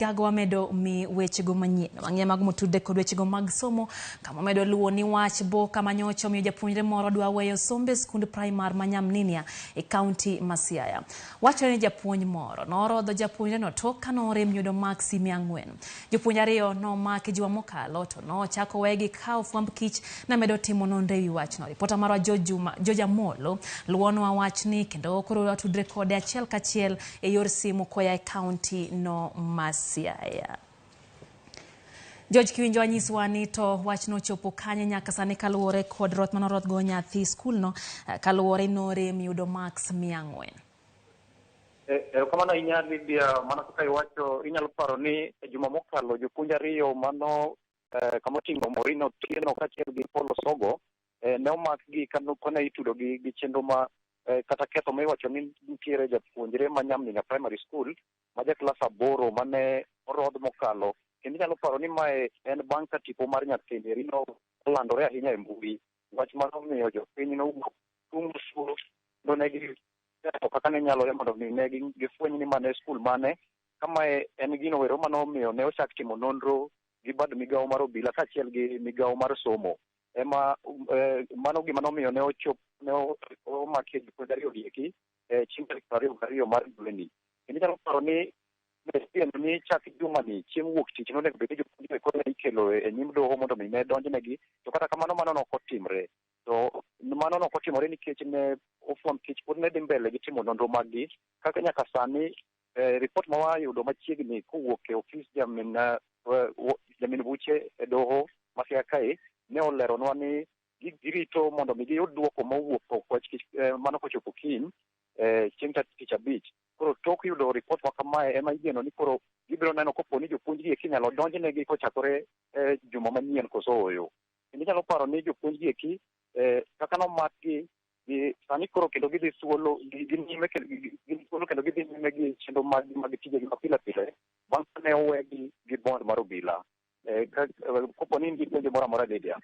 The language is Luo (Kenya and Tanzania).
Gago wamedo mi wechego manyien mang'eny mag motudre kod wechego mag somo kama wamedo luwo ni wach boka manyocha omiyo japuonjre moro dwa weyo sombe e skund primar ma Nyamninia e kaunti ma Siaya. Wachore ni japuonj moro norodho japuonjreno tok ka norem yudo maksi 400. Jopuonj ariyo nomaki juma mokalo to nochako wegi ka ofwamb kich ne medo timo nonro ewi wachno. Ripota marwa George Amolo luwonwa wachni kendo koro watudre kode achiel kachiel e yor simu koya e kaunti no ma Siaya. George Kiwinjo anyiswa ni to wachno ochopo kanye nyaka sani kaluwore kod roth manoroth go nyathi skulno kaluwore norem yudo marks 400. Erokamano ahinya Lydia, mana kaka iwacho inyalo paro ni e juma mokalo jopuonj ariyo mano kama oting'o Maureen Otieno kaachiel gi Paul Osogo ne omakgi kane itudo gi chenro ma kata ketho ma iwacho ni nitiere japuonjre ma Nyamninia Primary School ma ja klas 8 mane orodh mokalo. Kendo inyalo paro ni mae en bang' ka tipo mar nyathini eri no olandore ahinya e mbui. Wach mano omiyo jopiny nowuok tung' mosuro kendo ne gitemo kaka ne nyalore mondo mi ne gifweny ni mane skul mane. Ka mae en gino ero mane omiyo ne ochak timo nonro gi bad migawo mar obila kaachiel gi migawo mar somo. Ema mano gima nomiyo ne ochop ne omakie jopuonj ariyo gi eki chieng' tarik 22 mar dweni. Kendo inyalo paro ni igeno ni chak jumani chieng' wuok tich nonego bed ni jopuonj koro ne ikelo e nyim doho mondo mi ne donjnegi, to kata kamano mano nok otimre. To mano nok otimore nikech ne ofwamb kich pod ne dhi mbele gi timo nonro maggi kaka nyaka sani ripot ma wayudo machiegni kowuok e ofis jamin buche e doho ma Siaya kae ne oleronwa ni girito mondo mi giyud duoko mowuok wach kich mano kochopo kiny chieng' tich abich. Koro tok yudo ripot ma kamae ema igeno ni koro gibiro neno kopo ni jopuonj gi eki inyalo donjnegi kochakore juma manyien koso ooyo. Kendo inyalo paro ni jopuonj gi eki kaka nomakgi gi sani koro kendo gidhi thuolo gin nyime gin thuolo kendo gidhi nyime gi chenro mag mag tijegi ma pile pile bang' kane owegi gi bond mar obila. Kopo ni in gi penjo moro amora Lydia.